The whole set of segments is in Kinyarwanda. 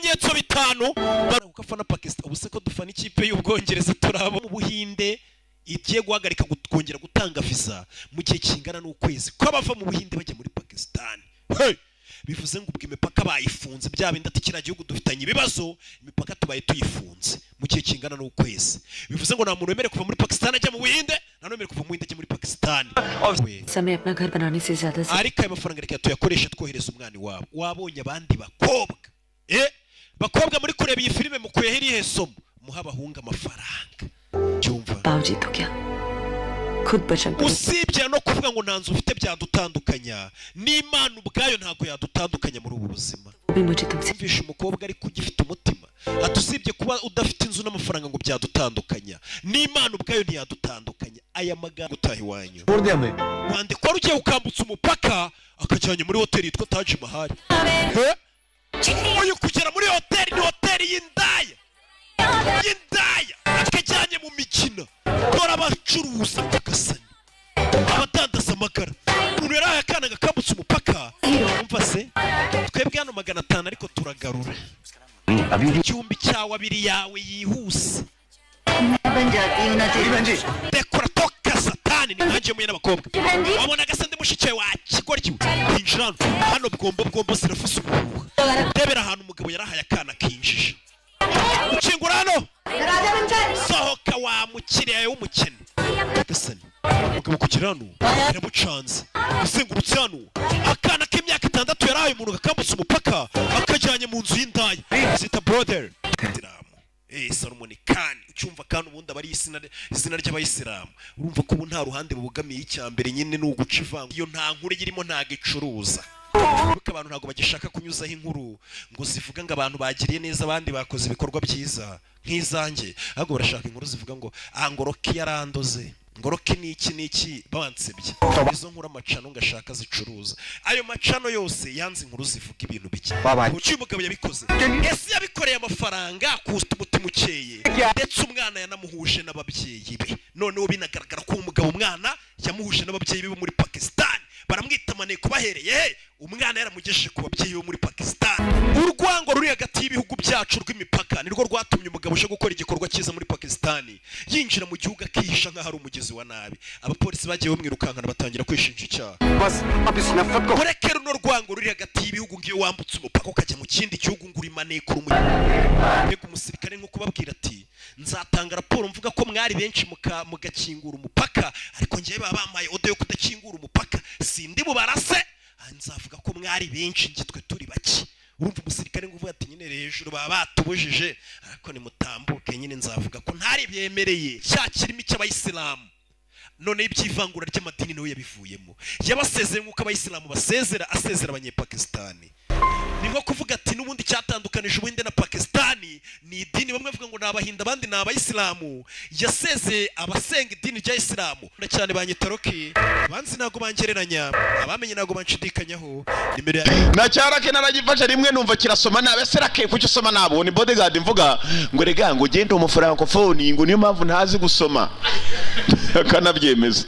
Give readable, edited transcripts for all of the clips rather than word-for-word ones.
Ibimenyetso bitanu kuko afana Pakistan. Ubu se ko dufana ikipe y'Ubwongereza, turabo mu Buhinde igiye guhagarika kongera gutanga visa mu gihe kingana n'ukwezi ko abava mu Buhinde bajya muri Pakistan. Hey! Bivuze ngo ubwo imipaka bayifunze, bya bindi ati kiriya gihugu dufitanye ibibazo, imipaka tubaye tuyifunze mu gihe kingana n'ukwezi. Bivuze ngo nta muntu wemerewe kuva muri Pakistan ajya mu Buhinde, nta n'uwemerewe kuva mu Buhinde ajya muri Pakistan. We. समय अपना घर बनाने से ज्यादा Ariko ayo mafaranga reka tuyakoreshe twohereza umwana iwabo. Wabonye abandi bakobwa, bakobwa muri kureba iyi filime, mukuyeho irihe somo? Muha abahungu amafaranga, cyumva. बाबूजी तो क्या खुद बचन पर Usibye no kuvuga ngo nta nzu ufite byadutandukanya, n'Imana ubwayo ntabwo yadutandukanya muri ubu buzima. भी मुझे तुमसे Kumvisha umukobwa ariko ugifite umutima, ati usibye kuba udafite inzu n'amafaranga ngo byadutandukanya, n'Imana ubwayo ntiyadutandukanya. Aya magambo utaha iwanyu wandikwa wari ugiye ukambutsa umupaka akajyanye muri hoteli yitwa Taj Mahal. He? Uyu kugera muri hoteli, ni hoteli y'indaya, y'indaya, akajyanye mu mikino. Dore abacuruza agasani, abadandaza amagara. Umuntu yari akana gakambutse umupaka. Umva se, twebwe hano 500 ariko turagarura 1000 cyawe, abiri yawe yihuse. बन जाती हूँ ना तेरी। Dekora toka satani, ni nkanjye muye n'abakobwa wabonaga se ndi mushiki wa kigoryi. Winjira hano, hano bwombo bwombo zirafuza ubuhuha. Ndebera ahantu umugabo yarahaye akana kinjije. Ukingura hano, sohoka wa mukiriya w'umukene. Nyagasani, umugabo kugera hano biramucanze. Azengurutse hano, akana k'imyaka 6 yarahaye umuntu gakambutse umupaka, akajyanye mu nzu y'indaya zita brothel. Salomon Khan, ucyumva kandi ubundi aba ari izina ry'abayisilamu. Urumva ko ubu nta ruhande bubogamiye. Icya mbere nyine ni uguca ivanga. Iyo nta nkuru irimo, ntago icuruza, kuko abantu ntabwo bagishaka kunyuzaho inkuru ngo zivuga ngo abantu bagiriye neza abandi, bakoze ibikorwa byiza nk'izanjye, ahubwo barashaka inkuru zivuga ngo ah, ngo Rocky yarandoze, ngo Rocky ni iki n'iki, bansebye. Izo nkuru amacano ngashaka zicuruza ayo macano yose yanze inkuru zivuga ibintu bike. Kuki uyu mugabo yabikoze? Ese yabikoreye amafaranga kusa umutima ukeye? Ndetse umwana yanamuhuje n'ababyeyi be. Noneho binagaragara ko uwo mugabo umwana yamuhuje n'ababyeyi be bo muri Pakistan, baramwita maneko. Bahereye he? Umwana yaramugejeje ku babyeyi bo muri Pakistan. Urwango ruri hagati y'ibihugu byacu rw'imipaka nirwo rwatumye umugabo uje gukora igikorwa cyiza muri Pakistan yinjira mu gihugu akihisha nk'aho ari umugizi wa nabi. Abapolisi bagiye bamwirukankana, batangira kwishinja icyaha. बस अब इस नफरत को Mureke runo rwango ruri hagati y'ibihugu, ngiyo wambutse umupaka ukajya mu kindi gihugu ngo uri maneko, uri mbega umusirikare, nko kubabwira ati nzatanga raporo mvuga ko mwari benshi mugakingura umupaka, ariko ngewe baba bampaye order yo kudakingura umupaka, sindi bubarase. Ah, nzavuga ko mwari benshi, njye twe turi bake. Urumva umusirikare ngo uvuga ati nyine hejuru baba batubujije, ariko nimutambuke nyine nzavuga ko ntari byemereye. Cya kirimi cy'abayisilamu, noneho iby'ivangura ry'amadini nawe yabivuyemo, yabasezeye nk'uko abayisilamu basezera, asezera abanyepakisitani. Ni nko kuvuga ati n'ubundi cyatandukanije Ubuhinde na Pakisitani ni idini, bamwe bavuga ngo ni abahinda, abandi ni abayisilamu. Yasezeye abasenga idini rya isilamu cyane. Banyita Rocky, abanzi ntabwo bangereranya, abamenye ntabwo banshidikanyaho. Nimero ya Na cyarake naragifashe rimwe, numva kirasoma nabi. Ese rake, kuki usoma nabi? Uwo ni bodyguard. Mvuga ngo rega ngo ugende umufrancofone, ngo niyo mpamvu ntazi gusoma, akanabyemeza.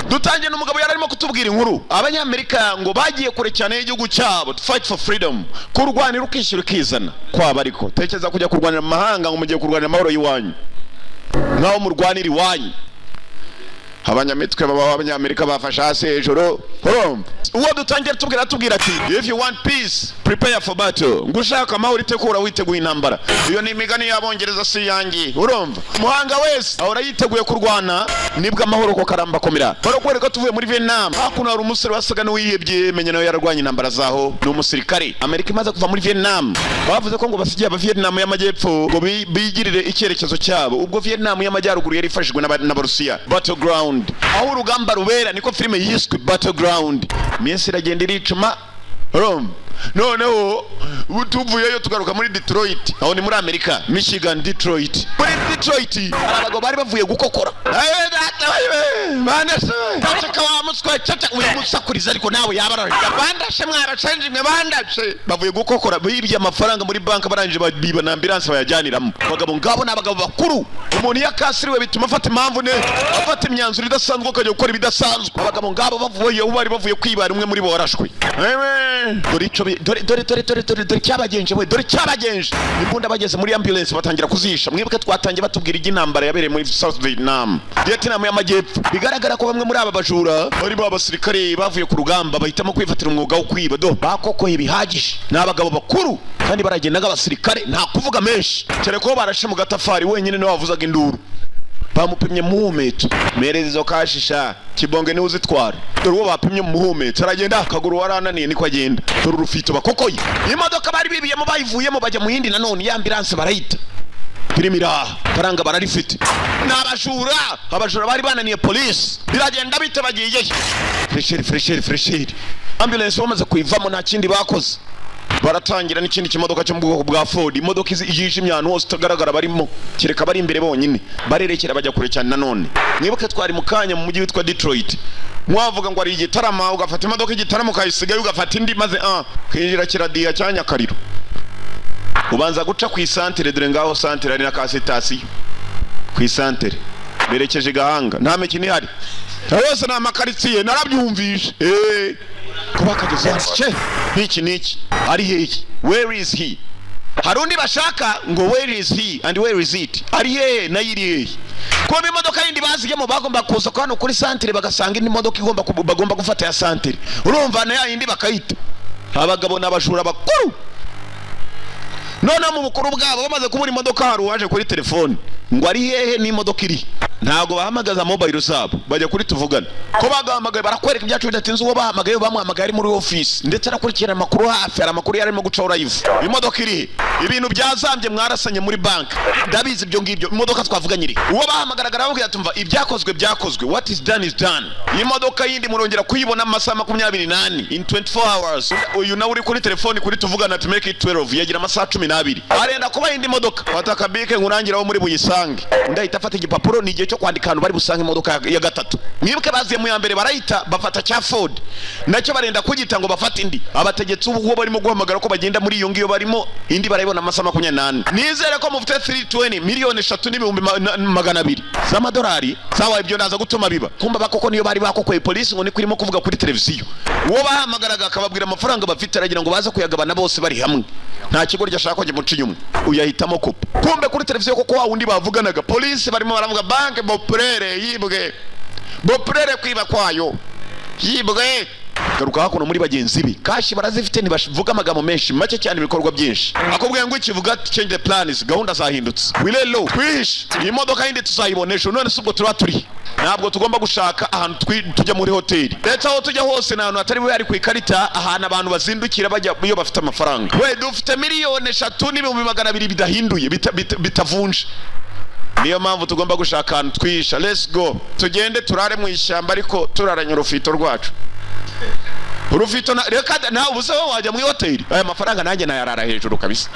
Dutangiye n'umugabo yari arimo kutubwira inkuru. Abanyamerika ngo bagiye kure cyane y'igihugu cyabo to fight for freedom, kurwanira ukishyura ukizana kwaba. Ariko tekereza kujya kurwanira mu mahanga ngo mugiye kurwanira amahoro y'iwanyu, nk'aho murwanira iwanyu. Abanyamitwe baba abanyamerika bafashe hasi hejuru. Urumva uwo dutangira tubwira ati "If you want peace, prepare for battle", ngo ushaka amahoro itegura witeguye intambara. Iyo ni imigani y'abongereza, si iyanjye. Urumva umuhanga wese ahora yiteguye kurwana, nibwo amahoro ko karamba komera. Barakwereka tuvuye muri Vietnam. Hakuno hari umusore wasaga n'uwihebye, menya nawe yararwanye intambara zaho, ni umusirikare. Amerika imaze kuva muri Vietnam, bavuze ko ngo basigiye aba Vietnam y'amajyepfo ngo bigirire icyerekezo cyabo. Ubwo Vietnam y'amajyaruguru yari ifashijwe n'Abarusiya. Battleground, aho urugamba rubera, niko filime yiswe Battleground. Iminsi iragenda iricuma. Urumva noneho ubu tuvuyeyo tugaruka muri Detroit, aho ni muri Amerika, Michigan, Detroit. Muri Detroit hari abagabo bari bavuye gukokora. Eh, data, we, bandashe, ceceka wa muswa, ceceka uyu musakuriza, ariko nawe yaba bandashe, mwabashenje mwe bandashe. Bavuye gukokora, bibye amafaranga muri banki, barangije biba na ambulance bayajyaniramo. Abagabo ngabo ni abagabo bakuru. Umuntu iyo akasiriwe bituma afata impamvu ne afata imyanzuro idasanzwe, akajya gukora ibidasanzwe. Abagabo ngabo bavuye, bari bavuye kwibara, umwe muri bo warashwe. Ewe, dore icyo Dore, dore, dore, dore, dore, dore cyabagenje we, dore cyabagenje. Imbunda bageze muri ambulance batangira kuzisha. Mwibuke twatangiye batubwira iby'intambara yabereye muri South Vietnam, Vietnam y'Amajyepfo. Bigaragara ko bamwe muri aba bajura barimo abasirikare bavuye ku rugamba, bahitamo kwifatira umwuga wo kwiba. Do bakokoye bihagije, ni abagabo bakuru kandi baragenda nk'abasirikare, nta kuvuga menshi, kereka ko barashe mu gatafari wenyine niwe wavuzaga induru. Bamupimye muhumetso, mereza izo kashisha kibonge niwe uzitwara. Dore uwo bapimye mu muhumetso aragenda, akaguru warananiye niko agenda. Dore urufito bakokoye. Imodoka bari bibiyemo bayivuyemo, bajya mu yindi nanone ya ambulance barayita. Filimi iraha, faranga bararifite, ni abajura. Abajura bari bananiye polisi, biragenda bite? Bagiyeyo fresheri, fresheri, fresheri. Ambulance bamaze kuyivamo, nta kindi bakoze, baratangira n'ikindi kimodoka cyo mu bwoko bwa Ford, imodoka yijimye ahantu hose itagaragara barimo, kereka bari imbere bonyine. Barerekera bajya kure cyane. Nanone mwibuke twari mu kanya mu mujyi witwa Detroit. Mwavuga ngo ari igitarama, ugafata imodoka igitaramo ukayisigayo, ugafata indi, maze kinjira kiradiya cya Nyakariro, ubanza guca ku isantere. Dore ngaho santere, ari na ka sitasiyo ku isantere. Berekeje Gahanga, nta mikino ihari yose, ni amakaritsiye, narabyumvishe. Kuba kageze hasi ce n'iki n'iki, ari hehe? Where is he? Hari undi bashaka ngo where is he and where is it? Ari hehe, nayo iri hehe? Kuba imodoka yindi bazigemo, bagomba kuza hano kuri santere bagasanga indi modoka igomba bagomba gufata ya santere, urumva na ya yindi bakayita. Abagabo n'abajura bakuru noneho mu bukuru bwabo bamaze kubura imodoka, hari uwaje kuri telefone ngo ari hehe n'imodoka iri. Ntabwo bahamagaza mobile zabo, bajya kuri tuvugane. Ko bagahamagaye barakwereka ibyacu bidatinze. Uwo bahamagaye, bamuhamagaye ari muri office, ndetse arakurikirana amakuru hafi. Hari amakuru yarimo gucaho live. Imodoka iri he? Ibintu byazambye, mwarasanye muri banki, ndabizi ibyo ngibyo. Imodoka twavuganye iri? Uwo bahamagaraga arababwira ati: "Umva, ibyakozwe byakozwe, what is done is done. Iyi modoka yindi murongera kuyibona mu masaha 24, in 24 hours." Uyu nawe uri kuri telefoni kuri tuvugana ati: "Make it 12." Yagira amasaha 12, arenda kuba indi modoka. Fata akabike nkurangiraho muri buyisange. Undi ahita afata igipapuro, ni igihe cyo kwandika ahantu bari busange imodoka ya gatatu. Mwibuke baziye mu ya mbere barayita, bafata cya Ford nacyo barenda kugita ngo bafate indi. Abategetsi ubu barimo guhamagara ko bagenda muri iyo ngiyo barimo, indi barayibona amasaha 24. Nizere ko mufite 320, miliyoni 3 n'ibihumbi 200 z'amadolari. Sawa, ibyo ndaza gutuma biba. Kumba bakoko niyo bari bakokoye polisi ngo niko irimo kuvuga kuri televiziyo. Uwo bahamagaraga akababwira amafaranga bafite, aragira ngo baze kuyagabana bose bari hamwe, nta kigo ashaka ko gimuca inyuma. Uyahitamo kupa. Kumbe kuri televiziyo koko wa wundi bavuganaga, polisi barimo baravuga Banque Populaire yibwe, Populaire kwiba kwayo yibwe. Garuka hakuno muri bagenzi be, cash barazifite, ntibavuga amagambo menshi, make cyane, ibikorwa byinshi. Akubwiye ngo ikivuga change the plans, gahunda zahindutse, we lay low, twihishe, iyi modoka yindi tuzayibona ejo. None se ubwo tuba turi? Ntabwo tugomba gushaka ahantu tujya muri hoteli, ndetse aho tujya hose ni ahantu hatari bube hari ku ikarita, ahantu abantu bazindukira bajya iyo bafite amafaranga. We dufite miliyoni 3 n'ibihumbi 200 bidahinduye, bitavunje. Niyo mpamvu tugomba gushaka ahantu twihisha. Let's go, tugende turare mu ishyamba, ariko turaranye urufito rwacu, urufito na reka nawe. Ubu se wowe wajya muri hoteli? Aya mafaranga nanjye nayarara hejuru kabisa,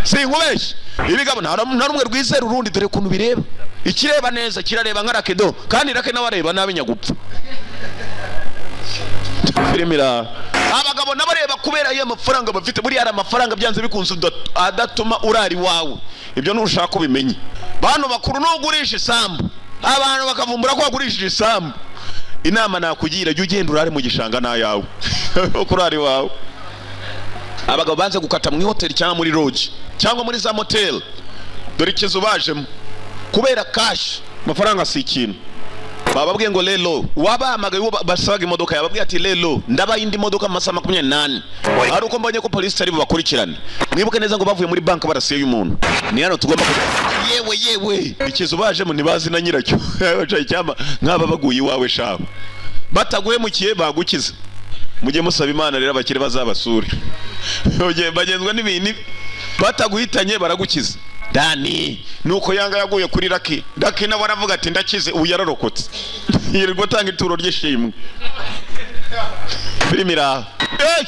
sinkubeshye. Ibigabo nta rumwe rwizera urundi. Dore ukuntu bireba, ikireba neza kirareba nka rakedo, kandi rake nawe areba nabi nyagupfa. Filime iraha, abagabo n'abareba kubera iyo amafaranga bafite. Buriya hari amafaranga byanze bikunze adatuma urara iwawe, ibyo ntushaka ubimenye. Bantu bakuru, nugurisha isambu abantu bakavumbura ko wagurishije isambu, inama nakugira, jya ugenda urare mu gishanga n'ayawe kurara iwawe. Abagabo banze gukata mu ihoteli cyangwa muri lodge cyangwa muri za motel. Dore ikizu bajemo kubera cash, amafaranga si ikintu. Bababwiye ngo lelo, wabahamagaye uwo basabaga imodoka yababwiye ati: "Lelo, ndabaha indi modoka mu masaha 24, ari uko mbonye ko polisi itari bubakurikirane." Mwibuke neza ngo bavuye muri banki barasiye umuntu. Ni hano tugomba kujya. Yewe yewe, ikizu bajemo ntibazi na nyiracyo. Bacaye icyama nk'aba baguye iwawe shawe, bataguhemukiye bagukiza. Mujye musaba Imana rero abakire bazabasure. Bagenzwa n'ibintu, bataguhitanye baragukiza. Dani nuko yanga yaguye kuri Raki. Raki nawe aravuga ati: "Ndakize." Ubu yararokotse, yirirwa atanga ituro ry'ishimwe. Filime iraha. Hey!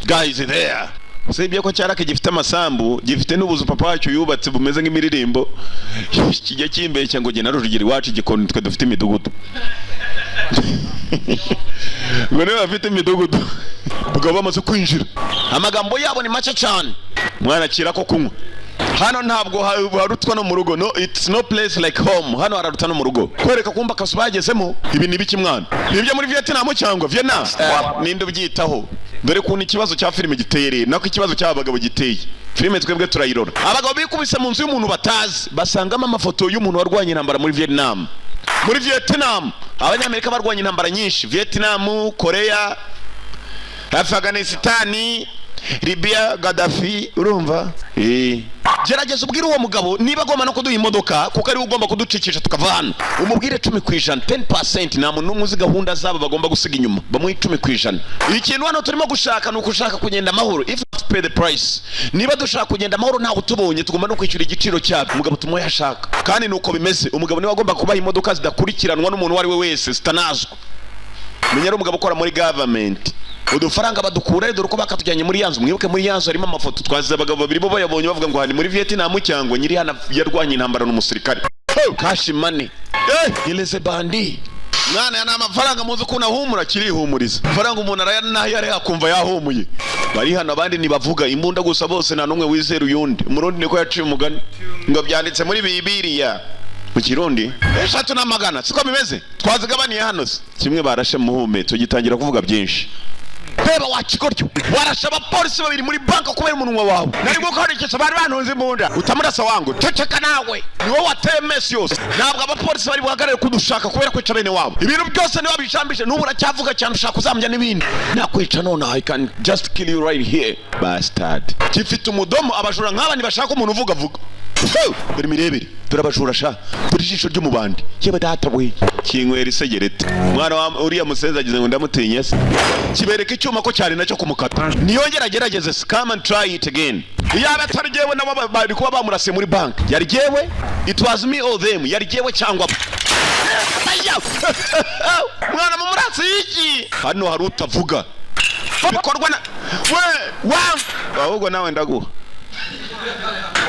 Guys there, usibye ko cyarake gifite amasambu, gifite n'ubuzu papa wacu yubatse bumeze nk'imiririmbo, kijya kimbeshya ngo jye na Rujugira iwacu igikoni twe dufite imidugudu, ngo niba bafite imidugudu. Ubwo bamaze kwinjira, amagambo yabo ni make cyane. Mwana, akira ko kunywa. Hano ntabwo harutwa no mu rugo. No, it's no place like home. Hano hararuta no mu rugo. Kwereka kumba akazu bagezemo. Ibi ni biki mwana? Ni ibyo muri Vietnam cyangwa Vietnam? Ninde ubyitaho? Dore ukuntu ikibazo cya filime giteye rero, nako ikibazo cy'aba bagabo giteye. Filime twebwe turayirora. Abagabo bikubise mu nzu y'umuntu batazi, basangamo amafoto y'umuntu warwanye intambara muri Vietnam. Muri Vietnam, Abanyamerika barwanye intambara nyinshi: Vietnam, Korea, Afghanistan, Libya, Gaddafi. Urumva, gerageza ubwire uwo mugabo niba agomba no kuduha imodoka, kuko ariwe ugomba kuducikisha tukava hano. Umubwire 10%, 10%. Nta muntu n'umwe uzi gahunda zabo bagomba gusiga inyuma. Bamuhe 10%. Ikintu hano turimo gushaka ni ukushaka kugenda amahoro. If to pay the price, niba dushaka kugenda amahoro ntawe utubonye, tugomba no kwishyura igiciro cyabyo. Umugabo tumuhe ashaka, kandi ni uko bimeze. Umugabo niwe agomba kubaha imodoka zidakurikiranwa n'umuntu uwo ari we wese, zitanazwa. Menya ari umugabo ukora muri government. Udufaranga badukura, dore uko bakatujyanye muri ya nzu. Mwibuke, muri ya nzu harimo amafoto twazize. Abagabo babiri bo bayabonye bavuga ngo hani muri Vietnam, cyangwa nyiri hano yarwanye intambara n'umusirikare. Cash money, ileze bandi mwana ya ni amafaranga. Muzi ukuntu ahumura, kirihumuriza amafaranga. Umuntu araya nayo ari akumva yahumuye. Bari hano, abandi ntibavuga, imbunda gusa. Bose nta n'umwe wizera uyundi. Umurundi niko yaciye umugani ngo byanditse muri Bibiliya mu Kirundi eshatu n'amagana, siko bimeze? Twazigabaniye hano se kimwe barashe muhumetso gitangira kuvuga byinshi. Reba wa kigoryo, warashe abapolisi babiri muri banka kubera umunwa wawe. Nari gukoresha, bari bantunze imbunda. Utamurasa wangu, ceceka. Nawe ni wowe wateye mess yose. Ntabwo abapolisi bari buhagarare kudushaka kubera kwica bene wabo. Ibintu byose niba bijambije, n'ubu uracyavuga cyane, ushaka kuzambya n'ibindi. Nakwica none, I can just kill you right here, bastard. Gifite umudomo. Abajura nk'aba ntibashaka umuntu uvuga vuga. Dore imirebere, dore abajura sha, dore ijisho ry'umubandi. Yewe data we, kinywera isegereti. Mwana wa uriya musenzi agize ngo ndamutinye se? Kibereka icyuma ko cyari nacyo kumukata. Niyongera agerageze se, come and try it again. Iyaba atari jyewe, nabo bari kuba bamurasiye muri banki. Yari jyewe, it was me or them, yari jyewe cyangwa bo. Aya! Mwana mu murasi y'iki hano hari utavuga bikorwa na we wa ahubwo nawe ndaguha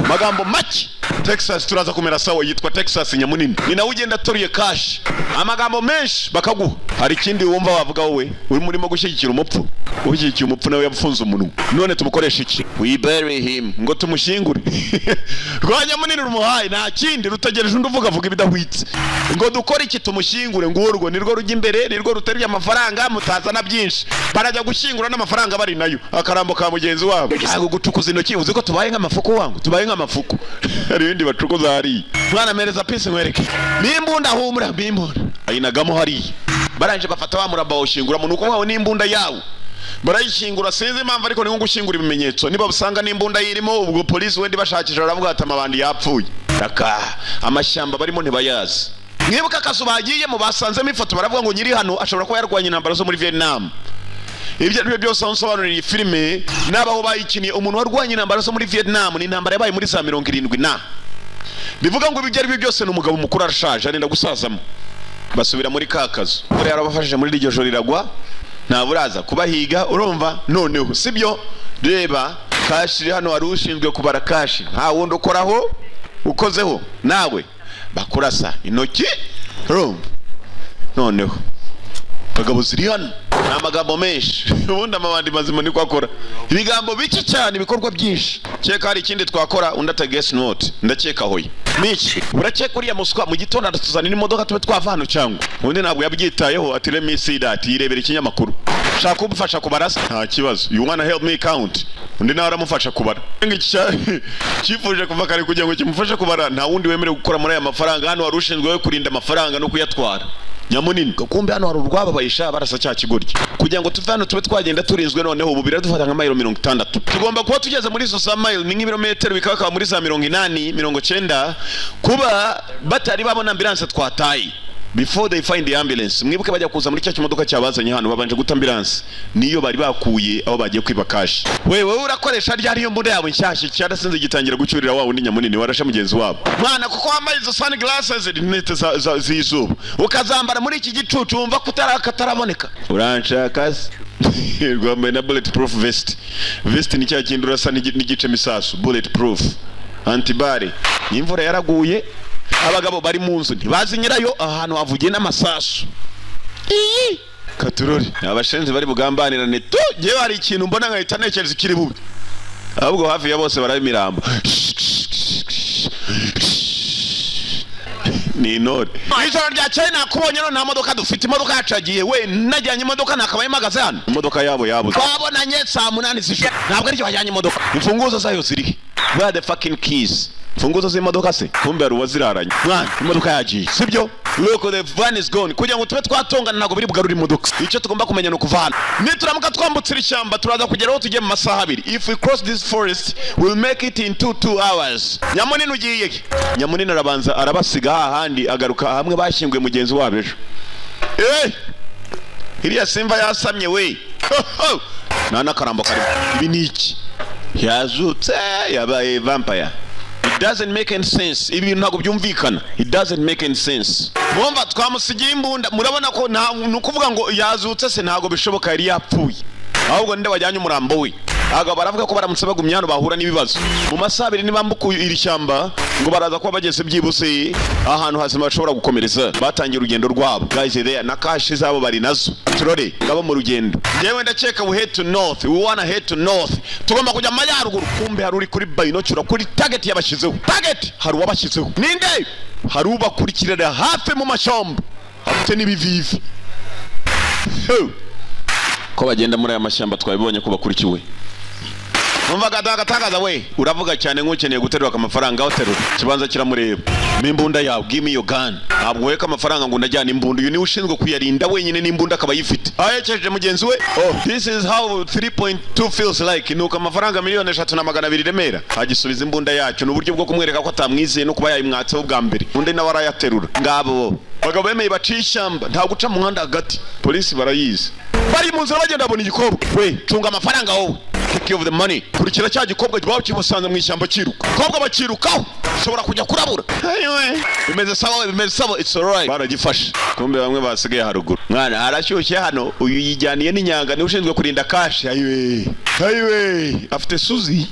magambo make. Texas turaza kumera sawa. Yitwa Texas nyamunini, ni nawe ugenda ateruye cash. Amagambo menshi bakaguha. Hari ikindi wumva wavuga wowe? Urimo gushyigikira umupfu. Ushyigikiye umupfu nawe yafunze umunwa. None tumukoresha iki? We bury him, ngo tumushyingure. Rwa nyamunini rumuhaye, nta kindi, rutegereje undi uvuga avuga ibidahwitse. Ngo dukore iki? Tumushyingure. Ngurwo nirwo rujya imbere, nirwo ruteruye amafaranga. Mutazana byinshi, barajya gushyingura n'amafaranga bari nayo, akarambo ka mugenzi wabo. Ntabwo gucukuza intoki, uzi ko tubaye nk'amafuku wangu, tubaye nk'amafuku. Hari ibindi bacukuza hariya. Mwana, mereza pisi nkwereke n'imbunda. Humura, n'imbunda ayinagamo hariya. Barangije bafata wa muraba bawushyingura mu nuko wawe n'imbunda yawo barayishyingura. Sinzi impamvu, ariko ni nko gushyingura ibimenyetso. Niba usanga n'imbunda yirimo, ubwo polisi wenda ibashakisha baravuga ati amabandi yapfuye. Raka amashyamba barimo ntibayazi. Mwibuke akazu bagiyemo, basanzemo ifoto, baravuga ngo nyiri hano ashobora kuba yarwanye intambara zo muri Vietnam. Ibyo ari byo byose, aho nsobanurira iyi filime n'abaho bayikiniye, umuntu warwanye intambara zo muri Vietnam, ni intambara yabaye muri za 70 na bivuga ngo ibyo ari byo byose ni umugabo mukuru, arashaje, arenda gusazamo. Basubira muri ka kazu. Dore yarabafashije muri iryo joro riragwa, ntabwo uraza kubahiga. Urumva noneho sibyo? Reba cash iri hano. Wari ushinzwe kubara cash, nta wundi ukoraho. Ukozeho nawe bakurasa intoki. Urumva noneho abagabo ziri hano, ni amagambo menshi. Ubundi amabandi mazima niko akora, ibigambo bike cyane, ibikorwa byinshi. Keka hari ikindi twakora? Undi ati guess not, ndakeka hoya. Niki urakeka? Uriya muswa mu gitondo aratuzanira imodoka tube twava hano cyangwa? Undi ntabwo yabyitayeho, ati let me see that. Yirebera ikinyamakuru. Shaka kumufasha kubara se? Nta kibazo. You wanna help me count? Undi nawe aramufasha kubara. Iki cyifuje kuva kare kugira ngo kimufashe kubara. Nta wundi wemerewe gukora muri aya mafaranga hano, wari ushinzwe we kurinda amafaranga no kuyatwara, nyamunini. Kumbe hano hari urwababaye sha, barasa cya kigoryi kugira ngo tuve hano tube twagenda turinzwe. Noneho ubu biradufata nka mayiro 60, tugomba kuba tugeze muri izo za mayiro, ni nk'ibirometero bikaba muri za 80, 90, kuba batari babona ambulance twataye. Before they find the ambulance. Mwibuke bajya kuza muri cya kimodoka cyabazanye hano, babanje guta ambulance, niyo bari bakuye aho bagiye kwiba cash. We, wowe urakoresha ryari iyo mbunda yawe nshyashya? Cyarasinze, gitangira gucyurira wa wundi nyamunini warashe mugenzi wabo. Mwana, kuko wambaye izo sunglasses, rinete z'izuba, ukazambara muri iki gicucu, wumva ko kataraboneka. Uranshaka se? Rwambaye na bullet proof vest. Vest ni cya kindi urasa n'igice misasu, bullet proof, anti-balle. Imvura yaraguye, abagabo bari mu nzu ntibazi nyirayo. Ahantu havugiye n'amasasu. Iyi katurori abashenzi bari bugambanirane tu. Ngewe hari ikintu mbona nkahita ntekereza ikiri bube, ahubwo hafi ya bose baraba imirambo. Ni intore. Ijoro ryakeye nakubonye, none nta modoka dufite, imodoka yacu yagiye. We najyanye imodoka, nakabaye mpagaze hano, imodoka yabo yabuze. Twabonanye saa 8 z'ijoro, ntabwo aricyo wajyanye imodoka. Imfunguzo zayo ziri? Where the fucking keys? Imfunguzo z'imodoka se? Kumbe hari uwaziraranye. Mwana, imodoka yagiye, sibyo? Look, the van is gone. Kugira ngo tube twatongana, ntabwo biri bugarure imodoka. Icyo tugomba kumenya ni ukuva hano. Nituramuka twambutse iri shyamba, turaza kugera aho tugiye mu masaha 2. If we cross this forest, we'll make it in 2 hours. Nyamunini ugiye he? Nyamunini arabanza arabasiga hahandi, agaruka hamwe bashyinguye mugenzi wabo ejo. Eh, iriya simba yasamye we, nta n'akarambo karimo. Ibi ni iki? Yazutse, yabaye vampire. It doesn't make any sense. Ibi bintu ntabwo byumvikana. It doesn't make any sense. Mwumva twamusigiye imbunda, murabona ko nta, ni ukuvuga ngo yazutse se? Ntabwo bishoboka, yari yapfuye. Ahubwo ninde wajyanye umurambo we? Abagabo baravuga ko baramutse bagumye hano bahura n'ibibazo. Mu masaha 2 nibambuka iri shyamba, ngo baraza kuba bageze byibuse ahantu hazima bashobora gukomereza. Batangiye urugendo rwabo, guys. There na cash zabo bari nazo. Turore ngabo mu rugendo. Njyewe ndakeka we head to north, we wanna head to north, tugomba kujya mu majyaruguru. Kumbe hari uri kuri binocular kuri target yabashyizeho. Target, hari uwabashyizeho. Ninde? Hari ubakurikirira hafi mu mashyamba, afite n'ibivivi. Ho! Ko bagenda muri aya mashyamba, twabibonye ko bakurikiwe. Numvaga agatangaza. We uravuga cyane nk'ukeneye guterura amafaranga. Aho terura ikibanza kiramureba. N'imbunda yawe, give me your gun. Ntabwo weka amafaranga ngo ndajyana imbunda. Uyu niwe ushinzwe kuyarinda wenyine, n'imbunda akaba ayifite, aherekeje mugenzi we. Oh, this is how 3.2 feels like. Nuko amafaranga miliyoni 3 na 200 Remera agisubiza imbunda yacu. Ni uburyo bwo kumwereka ko atamwizeye no kuba yayimwatseho bwa mbere. Undi nawe arayaterura. Ngabo bagabo bemeye baciye ishyamba, nta guca mu muhanda hagati, polisi barayizi. Bari mu nzira bagenda, babona igikobwa. We, cunga amafaranga wowe, take care of the money. Kurikira cya gikobwa baba kimusanze mu ishyamba kiruka. Kobwa bakirukaho, ushobora kujya kurabura. Anyway, bimeze sawa we, bimeze sawa, it's alright. Baragifashe. Kumbe bamwe basigaye haruguru. Mwana, harashyushye hano. Uyu yijyaniye n'inyanga, niwe ushinzwe kurinda cash. Ayiwe, ayiwe, afite suzi,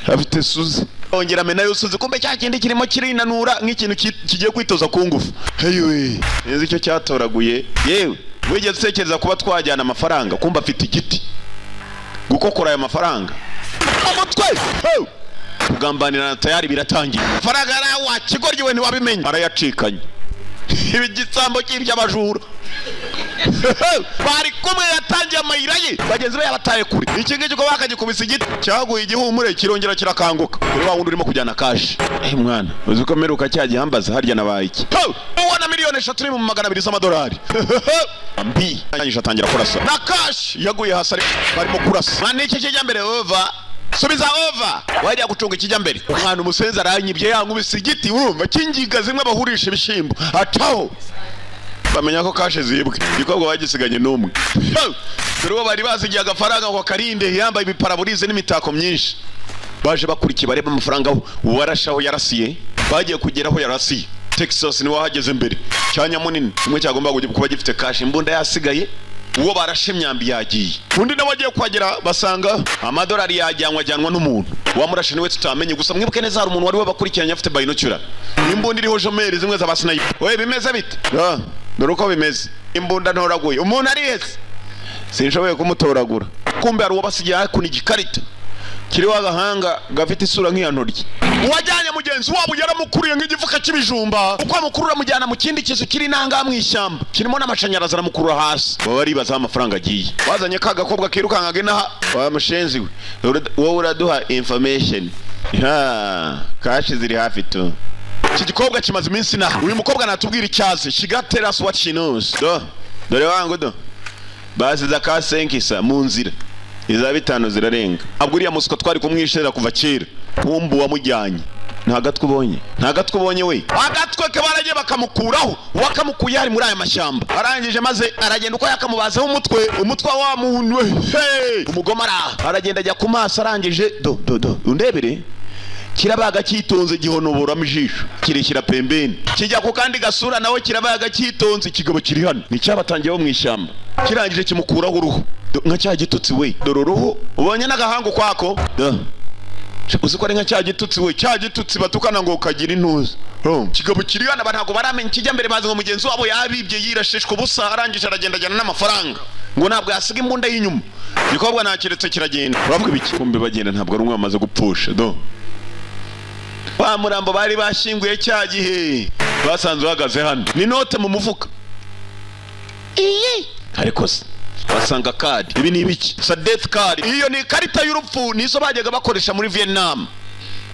afite suzi. Ongera amena suzi. Kumbe cya kindi kirimo kirinanura nk'ikintu kigiye kwitoza ku ngufu. Ayiwe, nzi icyo cyatoraguye. Yewe, wigeze utekereza kuba twajyana amafaranga? Kumbe afite igiti gukokora aya mafaranga umutwe. Hey! Kugambanirana tayari biratangiye. Amafaranga yari wa kigoryi we, ntiwabimenya, arayacikanye. Ibi gisambo cy'iby'abajura bari kumwe yatangiye amayira ye, bagenzi be yabataye kure. Iki ngiki ko bakagikubise igiti cyaguye igihumure, kirongera kirakanguka kuri wa wundi urimo kujyana cash. Eh mwana, uzi ko mperuka cya gihambaza harya nabaye iki? Ubona miliyoni 3 ni mu 200 z'amadolari mbi. Arangije atangira kurasa na cash yaguye hasi, barimo kurasa. Mwana, iki kijya mbere, over, subiza over. Wajya gucunga ikijya mbere. Umwana umusenzi aranyibye, yankubise igiti, urumva kingiga zimwe bahurisha ibishyimbo, acaho bamenya ko cash zibwe. Igikobwa bagisiganye n'umwe. Dore uwo bari bazigiye agafaranga ngo akarinde, yambaye ibiparaburize n'imitako myinshi. Baje bakurikiye bareba amafaranga aho uwarashe, aho yarasiye. Bagiye kugera aho yarasiye, Texas niwe wahageze mbere. Cyanya munini kimwe cyagomba kuba gifite cash, imbunda yasigaye, uwo barashe imyambi yagiye. Undi nawe agiye kuhagera, basanga amadolari yajyanwa, ajyanwa n'umuntu wamurashe niwe tutamenye. Gusa mwibuke neza, hari umuntu wari wabakurikiranye afite binocular, imbunda iriho jumelles zimwe za sniper. We, bimeze bite? Ah, dore uko bimeze. Imbunda ntoraguye, umuntu arihese, sinshoboye kumutoragura. Kumbe hari uwo basigiye hakuno igikarita kiriho agahanga gafite isura nk'iya ntoryi. Uwajyanye mugenzi wabo yaramukuriye nk'igifuka cy'ibijumba. Uko amukurura, amujyana mu kindi kizu kiri nanga mu ishyamba, kirimo n'amashanyarazi, aramukurura hasi. Baba baribaza aho amafaranga agiye. Bazanye ka gakobwa kirukankaga inaha. Wa mushenzi we, wowe uraduha information. Ha, cash ziri hafi tu. Iki gikobwa kimaze iminsi inaha. Uyu mukobwa natubwira icyazi. She got tell us what she knows. Do dore wangu, do basize akasenkisa mu nzira, iza bitanu zirarenga. Ntabwo uriya muswa twari kumwishera kuva kera. Kumbu wamujyanye nta gatwe ubonye, nta gatwe ubonye we. Agatwe ke baragiye bakamukuraho. Uwakamukuye hari muri aya mashyamba. Arangije maze aragenda uko yakamubazeho umutwe, umutwe wa muntu we. Hey! Umugome araha, aragenda ajya ku maso. Arangije, do do do, undebere, kirabaga cyitonze, gihonoboramo ijisho, kirishyira pembeni, kijya ku kandi gasura, nawe kirabaga cyitonze. Ikigabo kiri hano ni cyabatangiyeho mu ishyamba. Kirangije kimukuraho uruhu. Nka cya gitutsi we. Dore uruhu ubonye n'agahanga ukwako. Do. Uzi ko ari nka cya gitutsi we, cya gitutsi batukana ngo ukagira intuza. Oh. Kigabo kiri hano, ntabwo baramenya ikijya mbere. Bazi ngo mugenzi wabo yabibye, yirashishwa ubusa. Arangije aragenda ajyana n'amafaranga, ngo ntabwo yasiga imbunda y'inyuma. Igikobwa ntakiretse kiragenda. Uravuga ibiki? Kumbe bagenda, ntabwo ari umwe bamaze gupfusha. Do wa murambo bari bashyinguye cya gihe. Basanze uhagaze hano ni note mu mufuka iyi, ariko se basanga card. Ibi ni ibiki? Sa death card, iyo ni ikarita y'urupfu, nizo bajyaga bakoresha muri Vietnam.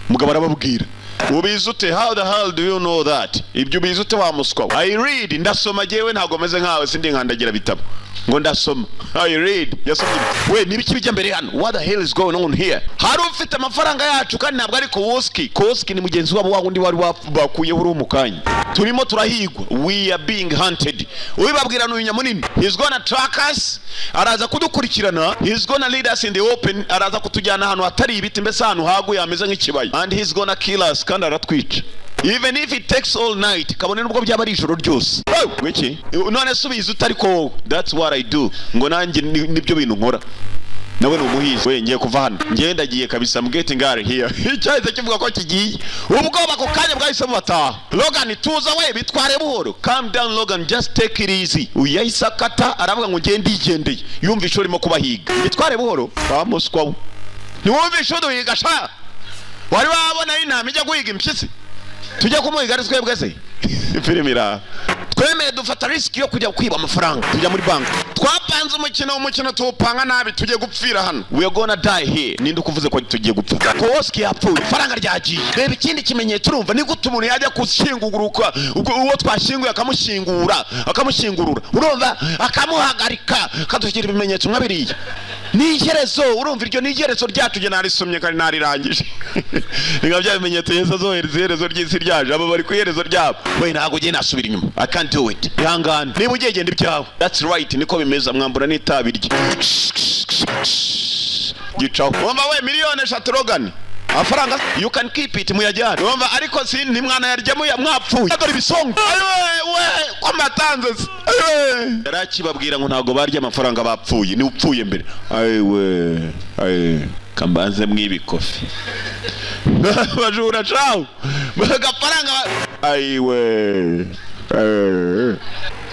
Umugabo arababwira: "Ubizi ute? How the hell do you know that? Ibyo ubizi ute, wa muswa we?" "I read, ndasoma jewe, ntabwo meze nkawe, sindi nkandagira bitabo ngo ndasoma. I read." Yasomye ibitabo. We, nibiki bijya mbere hano? What the hell is going on here? Hari ufite amafaranga yacu kandi ntabwo ari Kowalski. Kowalski ni mugenzi wabo, wa wundi wari bakuyeho uri mu kanya. Turimo turahigwa, we are being hunted. Ubibabwira ni uyu nyamunini. He's gonna track us, araza kudukurikirana. He's gonna lead us in the open, araza kutujyana ahantu hatari ibiti, mbese ahantu haguye hameze nk'ikibaya. And he's gonna kill us, kandi aratwica, even if it takes all night, kabone nubwo byaba ari ijoro ryose. Oh, wiki none se ubizi utari ko wowe? That's what I do, ngo nanjye nibyo bintu nkora. Nawe ni umuhizi we. Ngiye kuva hano, ngiye, ndagiye kabisa. I'm getting out of here. Icyahise kivuga ko kigiye, ubwoba ako kanya bwahise bubataha. Logan, tuza we, bitware buhoro. Calm down, Logan, just take it easy. Uyu yahise akata, aravuga ngo ngiye, ndigendeye. Yumvishe urimo kubahiga, bitware buhoro wa muswa we. Ntiwumvishe uduhiga sha? Wari wabona intama ijya guhiga impyisi? Tujya kumuhiga ari twebwe se? Filime iraha. Twemeye dufata risk yo kujya kwiba amafaranga, tujya muri banki, twapanze umukino, umukino tuwupanga nabi. Tugiye gupfira hano, we are gonna die here. Ninde ukuvuze ko tugiye gupfa? Kowalski yapfuye, ifaranga ryagiye. Reba ikindi kimenyetso. Urumva ni gute umuntu yajya gushyinguruka ubwo uwo twashyinguye akamushyingura, akamushyingurura, urumva, akamuhagarika, akadushyira ibimenyetso nka biriya? Ni iherezo. Urumva, iryo ni iherezo ryacu. Njye narisomye kandi narirangije. Ni nka bya bimenyetso Yesu azohereza iherezo ry'isi ryaje. Abo bari ku iherezo ryabo. We, ntabwo ugiye, nasubira inyuma. I can't do it. Ihangane, niba ugiye genda ibyawe. That's right, niko bimeze. Mwambura n'itabi rye gicaho. Wumva we, miliyoni 3, Logan, amafaranga you can keep it, muyajyane. Wumva, ariko si ntimwanayarya mwapfuye. Dore ibisongo. Ayiwe we, ko mbatanze se? Ayiwe, yari akibabwira ngo ntabwo barya amafaranga bapfuye, ni upfuye mbere. Ayiwe ayiwe, kambanze mwibikofi bajura cawu agafaranga. Ayiwe. Eh.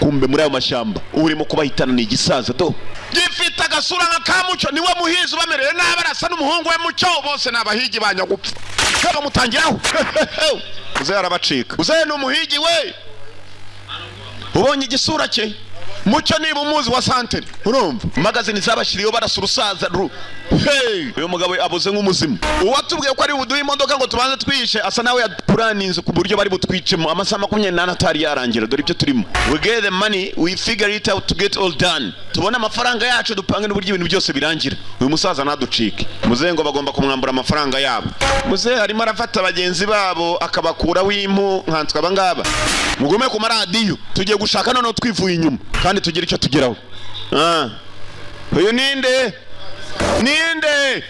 Kumbe muri ayo mashyamba urimo kubahitana ni igisaza do gifite agasura nka ka Mucyo. Niwe muhizi ubamereye nabi, arasa n'umuhungu we Mucyo. Bose ni abahigi ba nyagupfa, bamutangiraho. Uzehe arabacika. Uzehe ni umuhigi we, ubonye igisura cye. Mucyo niba umuzi wa santere, urumva magazini zabashyiriyeho barasa urusaza ru. Hey! Uyu mugabo abuze nk'umuzimu. Uwatubwiye ko ari buduhe imodoka ngo tubanze twihishe asa nawe yapuraninze ku buryo bari butwicemo amasaha 24 atari yarangira. Dore ibyo turimo: we get the money, we figure it out to get all done. Tubone amafaranga yacu, dupange n'uburyo ibintu byose birangira. Uyu musaza ntaducike. Muzehe ngo bagomba kumwambura amafaranga yabo. Muzehe arimo arafata bagenzi babo akabakuraho impu nkanswe aba ngaba. Mugume ku maradiyo, tugiye gushaka noneho twivuye inyuma kandi tugire icyo tugeraho. Ah. Uyu ninde? Ninde?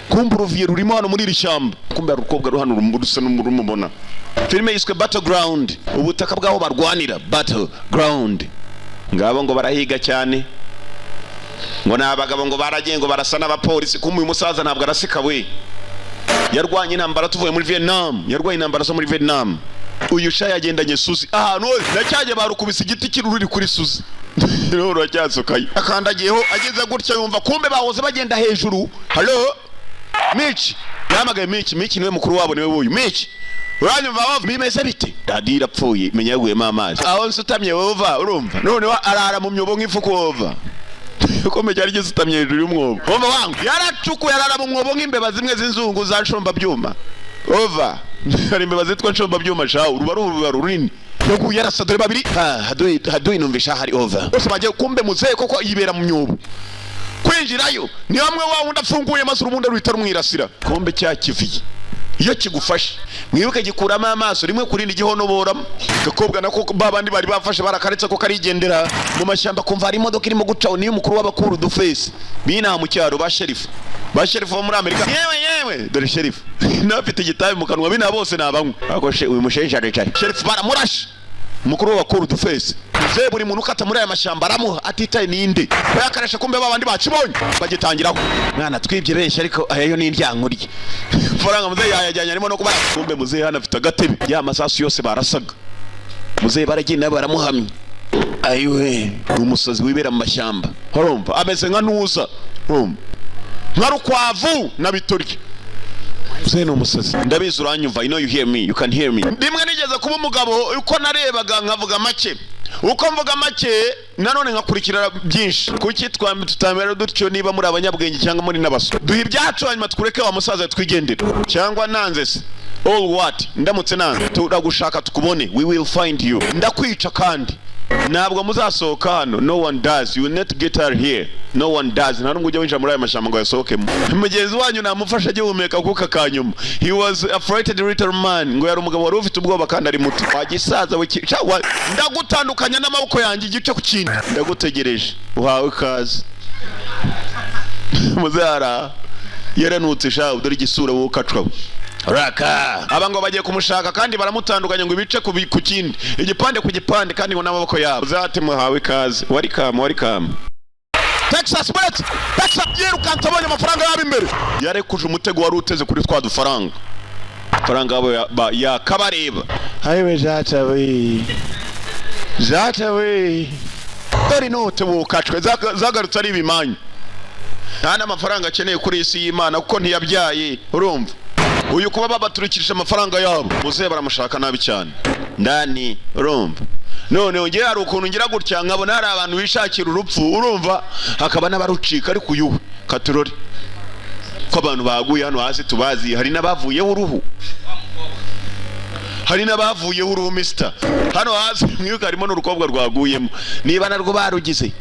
Kumbe uruviye rurimo hano muri iri shyamba. Kumbe hari urukobwa ruhano rusa n'urumubona. Filime yiswe Battleground, ubutaka bw'aho barwanira, battleground. Ngabo ngo barahiga cyane, ngo ni abagabo, ngo baragiye, ngo barasa n'abapolisi. Kumbe uyu musaza ntabwo arasika we, yarwanye intambara tuvuye muri Vietnam, yarwanye intambara zo muri Vietnam. Uyu sha yagendanye Suzi ahantu hose, nacyajye barukubise igiti kiruri kuri Suzi, rero ruracyasukaye akandagiyeho. Ageze gutya yumva kumbe bahoze bagenda hejuru. Hello, Mitch, yahamagaye Mitch. Mitch niwe mukuru wabo, niwe wuyu. Mitch, uranyumva? Wava bimeze bite? Radiyo irapfuye, menya yaguyemo amazi aho nsutamye. Wova, urumva, noneho arara mu myobo nk'ifuku. Wova ukomeye cyari gisutamye hejuru y'umwobo. Wumva wangu, yaracukuye arara mu mwobo nk'imbeba zimwe z'inzungu za nshomba byuma. Ova, hari imbeba zitwa nshomba byuma shawu, ruba ari uruba runini. Yaguye arasa, dore babiri. Ha, haduyi haduyi, numvisha hari over bose bagiye. Kumbe muzehe koko yibera mu myobo, kwinjirayo ni hamwe wa wundi afunguye maze urubundi ruhita rumwirasira. Kumbe cya kiviye iyo kigufashe, mwibuke, gikuramo amaso rimwe ku rindi, gihonoboramo. Gakobwa nako babandi bari bafashe barakaretse ko karigendera mu mashyamba. Kumva hari imodoka irimo gucaho, niyo umukuru w'abakuru dufesi binaha mu cyaro, ba sheriff, ba sheriff bo muri Amerika. Yewe yewe, dore sheriff nawe afite igitabi mu kanwa. Bina bose ni abanywa. Ariko uyu musheje aricaye. Sheriff baramurashe, umukuru w'abakuru dufesi. Muzehe buri muntu ukata muri aya mashyamba aramuha atitaye ninde bayakaresha. Kumbe babandi bakibonye bagitangiraho. Mwana, twibye benshi, ariko aya yo ni indyankurye. Faranga muzehe yayajyanye, arimo no kubara. Kumbe muzehe hano afite agatebe, ya masasu yose barasaga muzehe baragenda baramuhamya. Ayiwe, ni umusazi wibera mu mashyamba. Urumva ameze nka ntuza, urumva, nka rukwavu na bitorye. Muzehe ni umusazi, ndabizi uranyumva. I know you hear me, you can hear me. Rimwe nigeze kuba umugabo, uko narebaga nkavuga make, uko mvuga make nanone nkakurikira byinshi. Kuki twambi tutamera dutyo? Niba muri abanyabwenge cyangwa muri n'abaswa, duha ibyacu hanyuma twureke wa musaza twigendere. Cyangwa nanze se? All what? Ndamutse nanze, turagushaka tukubone. We will find you. Ndakwica kandi ntabwo muzasohoka hano. No one does. You will not get her here. No one does. Nta nubwo ujya winjira muri aya mashyamba ngo yasohokemo. Mugenzi wanyu namufasha agihumeka akuka ka nyuma. He was a frightened little man. Ngo yari umugabo wari ufite ubwoba kandi ari muto. Wagisaza we, ndagutandukanya n'amaboko yanjye igice ku kindi. Ndagutegereje, uhawe ikaze. Muzara yaranutse sha, dore igisura wowe ukacwa raka. Aba ngo bagiye kumushaka kandi baramutandukanya ngo ibice ku kindi, igipande ku gipande, kandi ngo n'amaboko yabo. Uzate muhawe ikaze. Welcome, welcome Texas. Bullet Texas yirukanse abonye amafaranga yabo imbere, yarekuje umutego wari uteze kuri twa dufaranga. Amafaranga yabo yakabareba. Ayiwe jata we, jata we, dore inote wukacwe zagarutse ari ibimanyu. Nta n'amafaranga akeneye kuri iyi si y'Imana kuko ntiyabyaye. Urumva uyu kuba babaturikirije amafaranga yabo, muzehe baramushaka nabi cyane ndani. Urumva none ngewe hari ukuntu ngira gutya nkabona hari abantu bishakira urupfu, urumva hakaba n'abarucika, ariko uyu we katurore ko abantu baguye hano hasi tubazi. Hari n'abavuyeho uruhu, hari n'abavuyeho uruhu misita hano hasi. Mwibuke harimo n'urukobwa rwaguyemo, niba narwo barugize.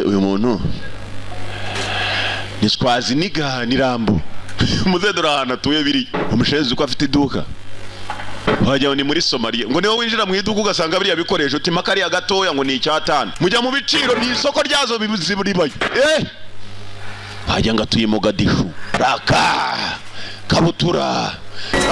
Uyu muntu ni Swaziniga, ni Rambo. Muze dore ahantu atuye biriya. Umushenzi uko afite iduka wagira ngo ni muri Somaliya. Ngo niwe winjira mu iduka ugasanga biriya bikoresho utima kariya gatoya ngo ni icyatanu. Mujya mu biciro, ni isoko ryazo ribayo. Wagira ngo atuye Mogadishu. Raka kabutura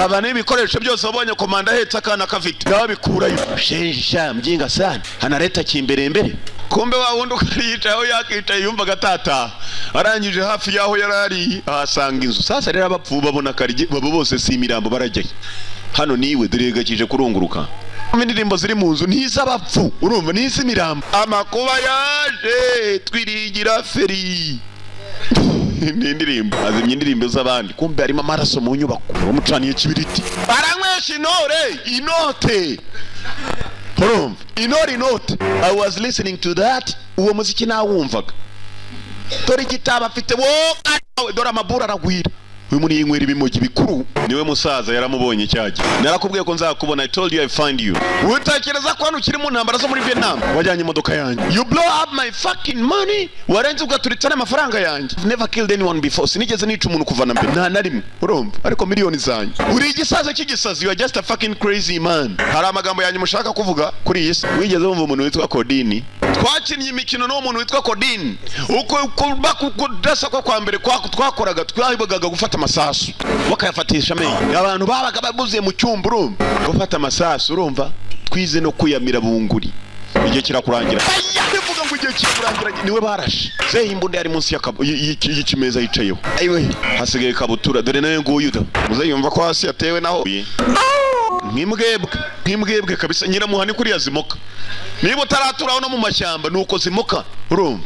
aba n'ibikoresho byose wabonye komanda ahetse akana kafite nawe abikurayo. Shenja mjinga sana analeta kimbere mbere. Kumbe wa wundi uko yicaye aho yakicaye yumvaga atataha, arangije hafi y'aho yari ari ahasanga inzu. Sasa rero abapfu babona karige babo bose si imirambo, barajyayo. Hano niwe dore gakije kurunguruka. Indirimbo ziri mu nzu n'iz'abapfu, urumva n'iz'imirambo. Amakuba yaje twirigira feri ni indirimbo azimya indirimbo z'abandi. Kumbe harimo amaraso mu nyubako, bamucaniye ikibiriti, baranywesha intore inote. Urumva intore inote. I was listening to that. Uwo muziki nawumvaga. Dore igitabo afite wo, dore amabura aragwira. Uyu muntu yinywera ibimogi bikuru. Niwe musaza yaramubonye cyajya. Narakubwiye ko nzakubona. I told you I find you. Utekereza ko hano ukiri mu ntambara zo muri Vietnam? Wajyanye imodoka yanjye. You blow up my fucking money. Warenze ugaturitsa n'amafaranga yanjye. I've never killed anyone before. Sinigeze nica umuntu kuva na mbere, nta na rimwe. Urumva ariko miliyoni zanjye. Uri igisaza cy'igisazi. You are just a fucking crazy man. Hari amagambo yanjye mushaka kuvuga kuri iyi si? Wigeze wumva umuntu witwa Kodini? Twakinnye imikino n'uwo muntu witwa Kodini. Uko kudasa ko kwa mbere twakoraga, twahibaga gufata amasasu bakayafatisha amenyo. Abantu babaga babuze mu cyumba, urumva gufata amasasu, urumva twize no kwiyamira bunguri. Igihe kirakurangira. Bivuga ngo igihe kirakurangira. Niwe barashe zehe. Imbunda yari munsi y'ikimeza yicayeho. Ayiwe, hasigaye kabutura. Dore nawe nguyu da. Muze yumva ko hasi yatewe naho nk'imbwebwe, nk'imbwebwe kabisa. Nyiramuhani kuriya zimoka. Niba utaraturaho no mu mashyamba nuko zimoka. Urumva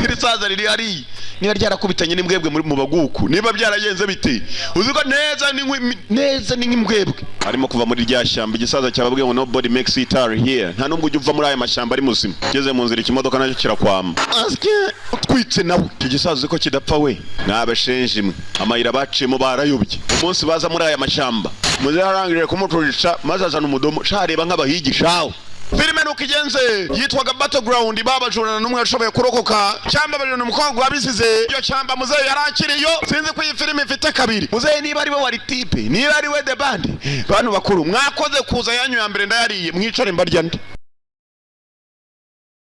iri saza riri hariya, niba ryarakubitanye n'imbwebwe muri mu baguku, niba byaragenze bite, uzi ko neza ni neza ni nk'imbwebwe. Arimo kuva muri rya shyamba. Igisaza cyababwiye ngo nobody makes it out here, nta nubwo ujya uva muri aya mashyamba ari muzima. Ugeze mu nzira ikimodoka nacyo kirakwama. Asye utwitse nawe. Icyo gisaza uzi ko kidapfa we? Ni mwe amayira baciyemo barayobye. Umunsi baza muri aya mashyamba, muze yarangije kumucurisha maze azana umudomo shareba nk'abahigishawe. Filime nuko igenze yitwaga Battleground. Babajurana n'umwe yashoboye kurokoka cyangwa bajurana umukobwa wabisize iyo cyamba. Muzehe yari akiriyo. Sinzi ko iyi filime ifite kabiri. Muzehe niba ari we wari type, niba ari we the band. Bantu bakuru mwakoze kuza, yanyu ya mbere ndayariye. Mwicare mbarya ndi.